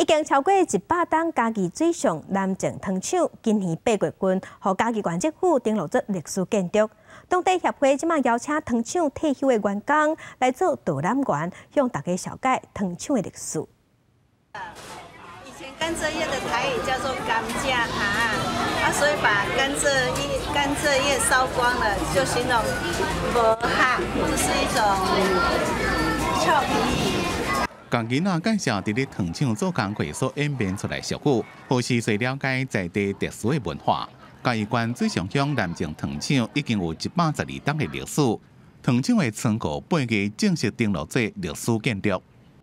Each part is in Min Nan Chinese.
經超過100冬，嘉義水上南靖糖廠今年8月份，予嘉義縣政府登錄做歷史建築。當地協會這馬邀請糖廠退休的員工來做導覽員，向大家紹介糖廠的歷史。以前甘蔗葉的台語叫做甘蔗哈，啊，所以把甘蔗葉燒光了，就形容無哈，這是一種俏皮語。共囡仔介紹佇咧糖廠做工課所演變出來俗語，予四歲了解在地特殊的文化。嘉義縣水上鄉南靖糖廠已經有112冬的歷史，糖廠的倉庫8月正式登錄做歷史建築。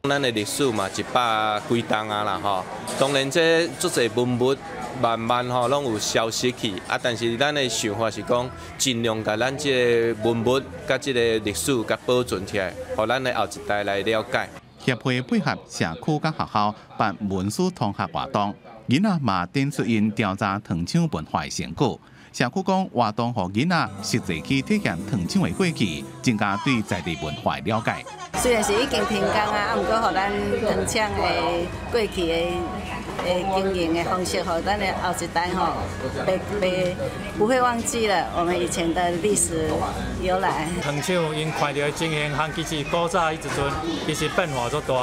咱的歷史嘛一百幾冬啊啦吼，當然這足濟文物慢慢吼攏有消失去啊，但是咱的想法是講，盡量共咱這个文物佮這个歷史共保存起來，予咱的後一代來了解。協會配合社區佮學校辦文史通學活動，囡仔嘛展出𪜶調查糖廠文化的成果。社區講活動予囡仔實際去體驗糖廠的過去，增加對在地文化的了解。雖然是已經停工啊，啊，毋過予咱糖廠的過去的經營的方式，予咱的後一代吼，袂袂不會忘記了我們以前的歷史由來。糖廠𪜶看著的情形，和其實古早彼陣其實變化足大，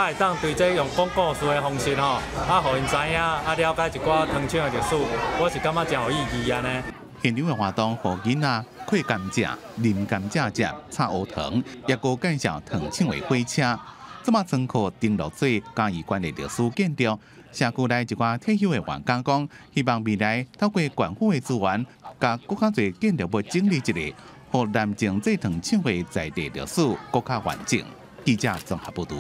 啊會當對這用講故事的方式吼，啊，予𪜶知影，啊了解一寡糖廠的歷史，我是感覺誠有意義按呢。現場的活動，予囡仔開甘蔗、啉甘蔗汁、插烏糖，抑閣介紹糖廠的火車。這馬倉庫登錄做嘉義縣的歷史建築，社區內一寡退休的員工講，希望未來透過縣府的資源，共閣較濟建築物整理一下，予南靖製糖廠的在地歷史閣較完整。記者綜合報導。